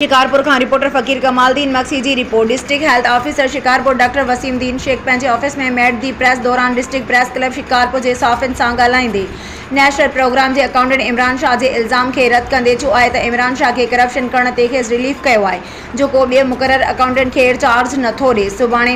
شڪارپور کان رپورٽر فقير ڪمال الدين مگسي جي report, district health officer Shikarpur doctor Waseem Uddin Shaikh پنهنجي office ۾ meat the press دوران district press club Shikarpur جي صحافين سان ڳالهائيندي نيشنل پروگرام جي اڪائونٽنٽ عمران شاهه جي الزام کي رد ڪندي چيو آهي ته عمران شاهه کي ڪرپشن ڪرڻ تي کيس رليف ڪيو آهي جو ڪو ٻئي مقرر اڪائونٽنٽ کي چارج نٿو ڏي سڀاڻي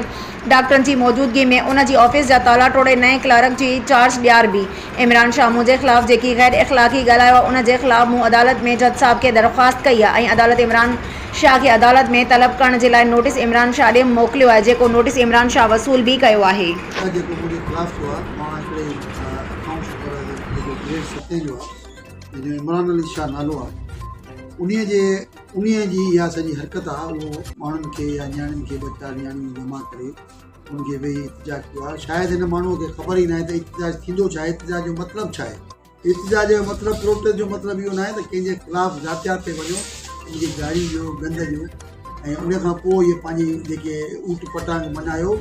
ڊاڪٽرن جي موجودگي ۾ ان جي آفيس جا تالا ٽوڙي نئين ڪلارڪ جي چارج ڏياربي. عمران شاهه منهنجي خلاف جيڪي غير اخلاقي ڳالهايو آهي ان جي خلاف مون عدالت ۾ جج صاحب کي درخواست ڪئي آهي ۽ عدالت عمران شاهه کي عدالت ۾ طلب ڪرڻ جي لاء نوٽيس عمران شاهه ڏي موڪليو آهي جيڪو نوٽيس عمران شاهه وصول به ڪيو آهي. جيڪو منهنجي خلاف ٿيو آهي مان هڪڙي اڪائونٽ سپروائيزر جيڪو گريڊ ستين جو آهي جنهن جو عمران علي شاهه نالو آهي انهي جي انهيء جي اها سڄي حرڪت آ، اهو ماڻهن کي يا نياڻين کي ٻه چار نياڻيون جمع ڪري ان کي ويهي احتجاج ڪيو آ. شايد هن ماڻهوء کي خبر ئي ناهي ته احتجاج ٿيندو ڇا آهي، احتجاج جو مطلب ڇا آهي؟ احتجاج جو مطلب، پروٽيسٽ جو مطلب اهو ناهي ته ڪنهن جي خلاف ذاتيات تي وڃو، ان کي گاريون ڏيو، گند ڏيو ۽ ان کان پوء اهي پنهنجي جيڪي اوٽ پٽانگ مڃايو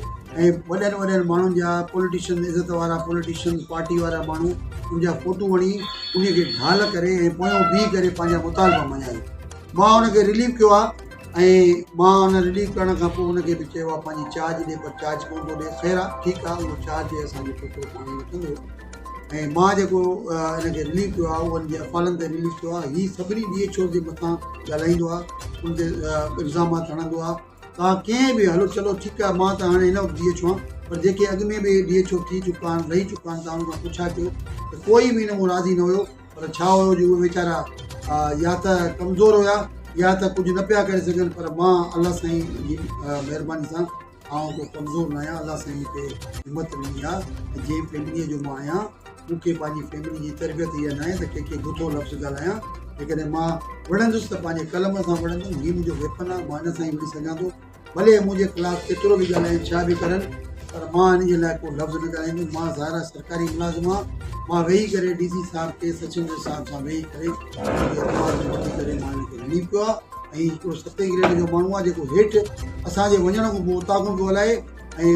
۽ وڏن وڏن ماڻهن جا پوليٽيشن، عزت وارا پوليٽيشن، پارٽي وارا ماڻهو ان جا فوٽو هڻي انهيء کي ڍال ڪري ۽ پويان بيهي ڪري پنهنجا مطالبا مڃايو. مان ان کي رليف ڪيو آهي ۽ مان ان رليف ڪرڻ کان پوء ان کي به چيو آهي پنهنجي چارج ڏي پر چارج ڪونه ٿو ڏي خير آهي ٺيڪ آهي اهو چارج اسان جو ڇوڪرو پاڻ ئي وٺندو ۽ مان جيڪو ان کي رليف ڪيو آهي اهو ان جي افعالن تي رليف ٿيو آهي هي سڀني ڊي ايڇ اوز جي مٿان ڳالهائيندو آهي ان تي الزامات هڻندو آهي توهان ڪنهن به هلو چلو ٺيڪ آهي مان ته هاڻي هن وقت ڊي ايڇ او آهيان پر جيڪي اڳ ۾ به ڊي ايڇ او ٿي چڪا آهن رهي چڪا آهن توهان ان کان پڇا ڪيو ته ڪوئي به ان مون راضي نه هيو پر ڇا هيو جو اهي ويچارا يا ته ڪمزور هيا يا ته ڪجهه نه پيا ڪري سگهن پر مان الله سائين جي مهرباني سان آئون ڪو ڪمزور نه آهيان الله سائين مون کي همت ڏني آهي ۽ جنهن فيمليء جو مان آهيان مون کي پنهنجي فيملي جي تربيت اها ناهي ته ڪنهن کي گٿو لفظ ڳالهايان جيڪڏهن مان وڙهندس ته پنهنجي قلم سان وڙهندم هي منهنجو ويپن آهي مان ان سان ئي وڙهي سگهان ٿو ڀلي منهنجي خلاف ڪيترو به ڳالهائين ڇا به ڪرن پر مان ان جي لاء ڪو لفظ نه ڳالهائيندس مان ظاهر آهي سرڪاري ملازم آهيان مان ويهي ڪري ڊي سي صاحب کي سچندر صاحب سان ويهي ڪري ان کي اعتماد ۾ وٺي ڪري مان ان کي رليف ڪيو آهي ۽ هڪڙو ستين گريڊ جو ماڻهو آهي جيڪو هيٺ اسان جي وڃڻ کان پوء اوطاقون پيو هلائي ۽